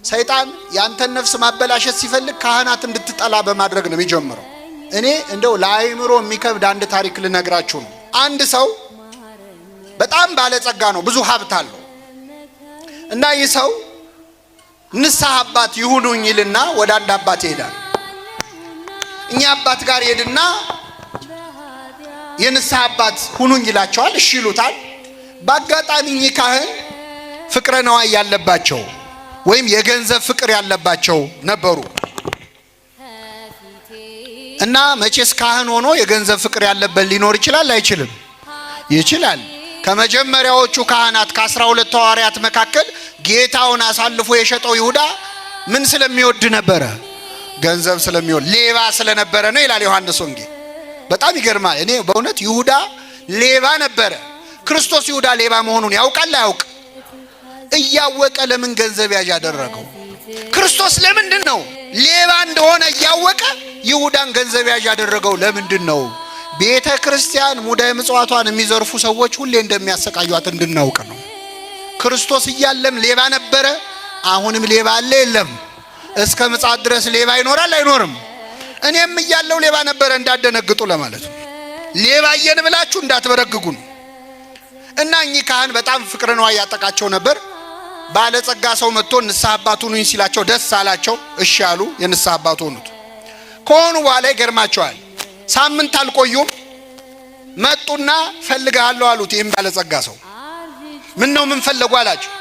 ሰይጣን ያንተን ነፍስ ማበላሸት ሲፈልግ ካህናት እንድትጠላ በማድረግ ነው የሚጀምረው። እኔ እንደው ለአእምሮ የሚከብድ አንድ ታሪክ ልነግራችሁ ነው። አንድ ሰው በጣም ባለጸጋ ነው፣ ብዙ ሀብት አለው እና ይህ ሰው ንስሐ አባት ይሁኑኝ ይልና ወደ አንድ አባት ይሄዳል። እኛ አባት ጋር ይሄድና የንስሐ አባት ሁኑኝ ይላቸዋል። እሺ ይሉታል። በአጋጣሚ እኚህ ካህን ፍቅረ ነዋይ ያለባቸው ወይም የገንዘብ ፍቅር ያለባቸው ነበሩ እና መቼስ ካህን ሆኖ የገንዘብ ፍቅር ያለበት ሊኖር ይችላል አይችልም? ይችላል። ከመጀመሪያዎቹ ካህናት ከ12 ሐዋርያት መካከል ጌታውን አሳልፎ የሸጠው ይሁዳ ምን ስለሚወድ ነበረ? ገንዘብ ስለሚወድ ሌባ ስለነበረ ነው ይላል ዮሐንስ ወንጌል። በጣም ይገርማል። እኔ በእውነት ይሁዳ ሌባ ነበረ። ክርስቶስ ይሁዳ ሌባ መሆኑን ያውቃል አያውቅ? እያወቀ ለምን ገንዘብ ያዥ ያደረገው? ክርስቶስ ለምንድን ነው ሌባ እንደሆነ እያወቀ ይሁዳን ገንዘብ ያዥ ያደረገው ለምንድን ነው? ቤተ ክርስቲያን ሙዳየ ምጽዋቷን የሚዘርፉ ሰዎች ሁሌ እንደሚያሰቃዩት እንድናውቅ ነው። ክርስቶስ እያለም ሌባ ነበረ፣ አሁንም ሌባ አለ የለም? እስከ ምጽአት ድረስ ሌባ ይኖራል አይኖርም? እኔም እያለው ሌባ ነበረ፣ እንዳደነግጡ ለማለት ነው። ሌባ እየን ብላችሁ እንዳትበረግጉ ነው። እና እኚህ ካህን በጣም ፍቅረ ነዋይ ያጠቃቸው ነበር። ባለጸጋ ሰው መጥቶ ንስሐ አባት ሁኑኝ ሲላቸው ደስ አላቸው። እሺ አሉ። የንስሐ አባት ሆኑት። ከሆኑ በኋላ ይገርማቸዋል። ሳምንት አልቆዩም። መጡና ፈልግሃለሁ አሉት። ይህም ባለጸጋ ሰው ምን ነው ምን ፈለጉ አላቸው።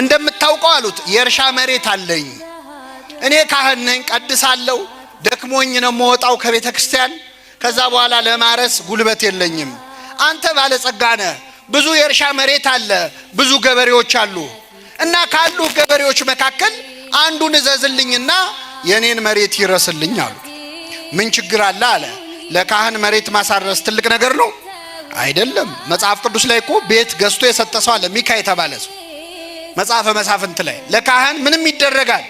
እንደምታውቀው አሉት የእርሻ መሬት አለኝ። እኔ ካህን ነኝ፣ ቀድሳለሁ። ደክሞኝ ነው የምወጣው ከቤተ ክርስቲያን። ከዛ በኋላ ለማረስ ጉልበት የለኝም። አንተ ባለጸጋ ነህ፣ ብዙ የእርሻ መሬት አለ፣ ብዙ ገበሬዎች አሉ እና ካሉ ገበሬዎች መካከል አንዱን እዘዝልኝና የኔን መሬት ይረስልኝ አሉት። ምን ችግር አለ አለ። ለካህን መሬት ማሳረስ ትልቅ ነገር ነው አይደለም። መጽሐፍ ቅዱስ ላይ እኮ ቤት ገዝቶ የሰጠ ሰው አለ፣ ሚካ የተባለ ሰው መጽሐፈ መሳፍንት ላይ ለካህን ምንም ይደረጋል፣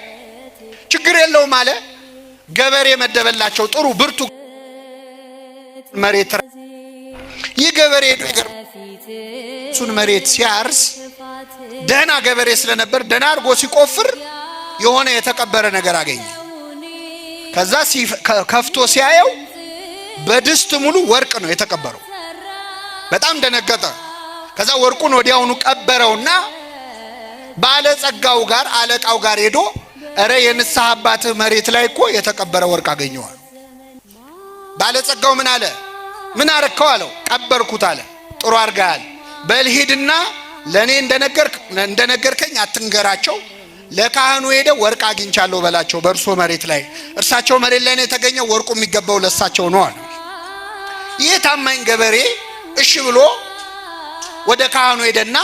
ችግር የለውም አለ። ገበሬ መደበላቸው፣ ጥሩ ብርቱ መሬት። ይህ ገበሬ ሄዶ እሱን መሬት ሲያርስ ደህና ገበሬ ስለነበር ደህና አድርጎ ሲቆፍር የሆነ የተቀበረ ነገር አገኘ። ከዛ ከፍቶ ሲያየው በድስት ሙሉ ወርቅ ነው የተቀበረው። በጣም ደነገጠ። ከዛ ወርቁን ወዲያውኑ ቀበረውና ባለጸጋው ጋር አለቃው ጋር ሄዶ እረ የንስሐ አባትህ መሬት ላይ እኮ የተቀበረ ወርቅ አገኘዋል። ባለጸጋው ምን አለ? ምን አረከው አለው። ቀበርኩት አለ። ጥሩ አድርገሃል። በል ሂድና ለእኔ እንደነገርከኝ አትንገራቸው ለካህኑ ሄደ ወርቅ አግኝቻለሁ በላቸው፣ በእርሶ መሬት ላይ እርሳቸው መሬት ላይ ነው የተገኘው፣ ወርቁ የሚገባው ለእሳቸው ነው አለ። ይህ ታማኝ ገበሬ እሺ ብሎ ወደ ካህኑ ሄደና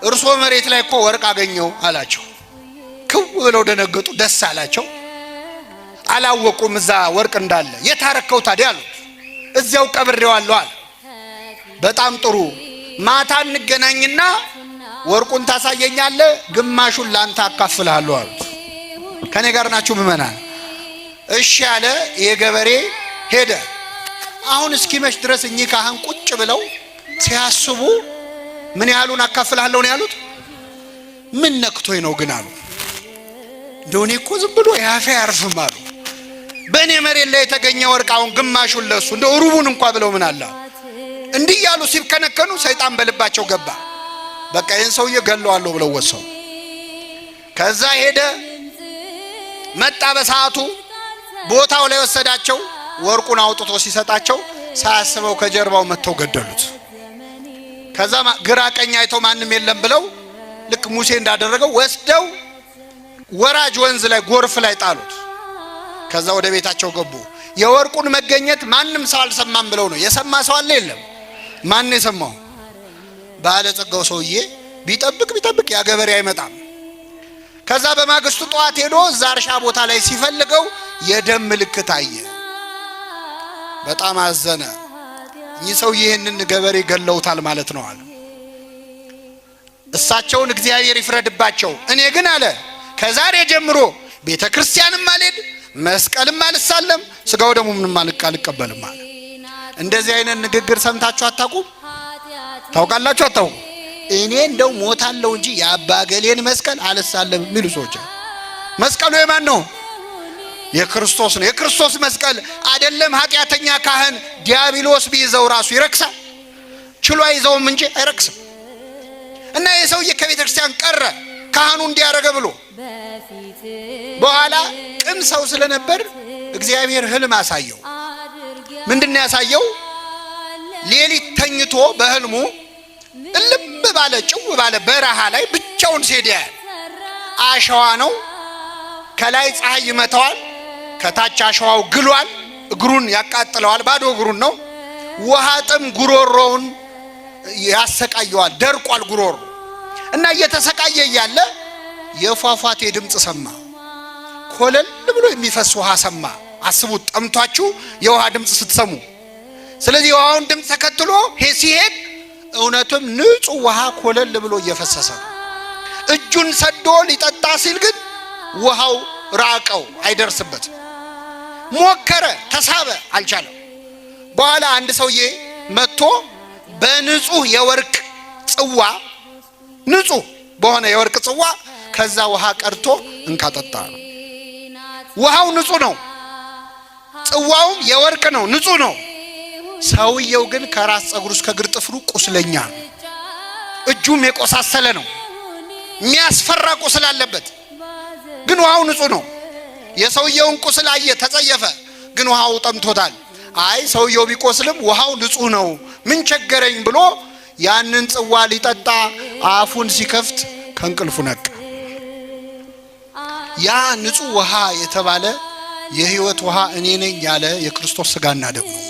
እርሶ መሬት ላይ እኮ ወርቅ አገኘው አላቸው። ክው ብለው ደነገጡ፣ ደስ አላቸው። አላወቁም እዛ ወርቅ እንዳለ። የታረከው ታዲያ አሉት። እዚያው ቀብሬዋለሁ አለ። በጣም ጥሩ፣ ማታ እንገናኝና ወርቁን ታሳየኛለህ፣ ግማሹን ላንተ አካፍልሃለሁ አሉት። ከኔ ጋር ናችሁ ምእመናን? እሺ አለ። ይሄ ገበሬ ሄደ። አሁን እስኪመሽ ድረስ እኚህ ካህን ቁጭ ብለው ሲያስቡ ምን ያህሉን አካፍልሃለሁ ነው ያሉት። ምን ነክቶኝ ነው ግን አሉ። እንደው እኔ እኮ ዝም ብሎ ያፌ አያርፍም አሉ። በእኔ መሬት ላይ የተገኘ ወርቅ አሁን ግማሹን ለሱ እንደው ሩቡን እንኳ ብለው ምን አለ እንዲህ ያሉ ሲብከነከኑ ሰይጣን በልባቸው ገባ። በቃ ይህን ሰውዬ ገለዋለሁ ብለው ወሰኑ። ከዛ ሄደ መጣ። በሰዓቱ ቦታው ላይ ወሰዳቸው። ወርቁን አውጥቶ ሲሰጣቸው ሳያስበው ከጀርባው መጥተው ገደሉት። ከዛ ግራ ቀኝ አይተው ማንም የለም ብለው ልክ ሙሴ እንዳደረገው ወስደው ወራጅ ወንዝ ላይ ጎርፍ ላይ ጣሉት። ከዛ ወደ ቤታቸው ገቡ። የወርቁን መገኘት ማንም ሰው አልሰማም ብለው ነው። የሰማ ሰው አለ? የለም። ማን የሰማው? ባለጸጋው ሰውዬ ቢጠብቅ ቢጠብቅ ያ ገበሬ አይመጣም። ከዛ በማግስቱ ጠዋት ሄዶ እዛ እርሻ ቦታ ላይ ሲፈልገው የደም ምልክት አየ። በጣም አዘነ። እኚህ ሰውዬ ይህንን ገበሬ ገለውታል ማለት ነው አለ። እሳቸውን እግዚአብሔር ይፍረድባቸው። እኔ ግን አለ ከዛሬ ጀምሮ ቤተ ክርስቲያንም አልሄድ፣ መስቀልም አልሳለም፣ ስጋው ደግሞ ምንም አልቀበልም አለ። እንደዚህ አይነት ንግግር ሰምታችሁ አታውቁም? ታውቃላችሁ? አታውቁም? እኔ እንደው ሞታለሁ እንጂ የአባገሌን መስቀል አልሳለም የሚሉ ሰዎች አሉ። መስቀሉ የማን ነው? የክርስቶስ ነው። የክርስቶስ መስቀል አይደለም ኃጢአተኛ ካህን ዲያብሎስ ቢይዘው ራሱ ይረክሳል። ችሎ አይዘውም እንጂ አይረክስም። እና የሰውዬ ከቤተ ክርስቲያን ቀረ ካህኑ እንዲያረገ ብሎ። በኋላ ቅን ሰው ስለነበር እግዚአብሔር ህልም አሳየው። ምንድን ያሳየው? ሌሊት ተኝቶ በህልሙ እልም ባለ ጭው ባለ በረሃ ላይ ብቻውን ሲሄድ ያያል። አሸዋ ነው። ከላይ ፀሐይ ይመታዋል፣ ከታች አሸዋው ግሏል፣ እግሩን ያቃጥለዋል። ባዶ እግሩን ነው። ውሃ ጥም ጉሮሮውን ያሰቃየዋል። ደርቋል ጉሮሮ እና እየተሰቃየ እያለ የፏፏቴ ድምፅ ሰማ። ኮለል ብሎ የሚፈስ ውሃ ሰማ። አስቡት፣ ጠምቷችሁ የውሃ ድምፅ ስትሰሙ። ስለዚህ የውሃውን ድምፅ ተከትሎ ሲሄድ እውነትም ንጹህ ውሃ ኮለል ብሎ እየፈሰሰ ነው። እጁን ሰዶ ሊጠጣ ሲል ግን ውሃው ራቀው፣ አይደርስበትም። ሞከረ፣ ተሳበ፣ አልቻለም። በኋላ አንድ ሰውዬ መጥቶ በንጹህ የወርቅ ጽዋ፣ ንጹህ በሆነ የወርቅ ጽዋ ከዛ ውሃ ቀድቶ እንካ ጠጣ ነው። ውሃው ንጹህ ነው፣ ጽዋውም የወርቅ ነው፣ ንጹህ ነው። ሰውየው ግን ከራስ ፀጉሩ እስከ እግር ጥፍሩ ቁስለኛ ነው። እጁም የቆሳሰለ ነው። የሚያስፈራ ቁስል አለበት። ግን ውሃው ንጹህ ነው። የሰውየውን ቁስል አየ፣ ተጸየፈ። ግን ውሃው ጠምቶታል። አይ ሰውየው ቢቆስልም ውሃው ንጹህ ነው፣ ምን ቸገረኝ ብሎ ያንን ጽዋ ሊጠጣ አፉን ሲከፍት ከእንቅልፉ ነቃ። ያ ንጹህ ውሃ የተባለ የሕይወት ውሃ እኔ ነኝ ያለ የክርስቶስ ስጋና ደም ነው።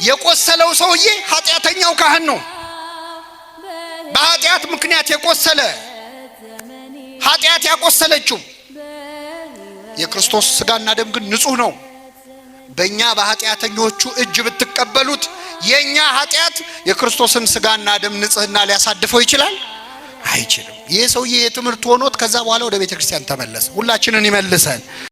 የቆሰለው ሰውዬ ኃጢአተኛው ካህን ነው። በኃጢአት ምክንያት የቆሰለ፣ ኃጢአት ያቆሰለችው። የክርስቶስ ስጋና ደም ግን ንጹህ ነው። በእኛ በኃጢአተኞቹ እጅ ብትቀበሉት የእኛ ኃጢአት የክርስቶስን ስጋና ደም ንጽህና ሊያሳድፈው ይችላል? አይችልም። ይህ ሰውዬ የትምህርት ሆኖት ከዛ በኋላ ወደ ቤተ ክርስቲያን ተመለሰ። ሁላችንን ይመልሰን።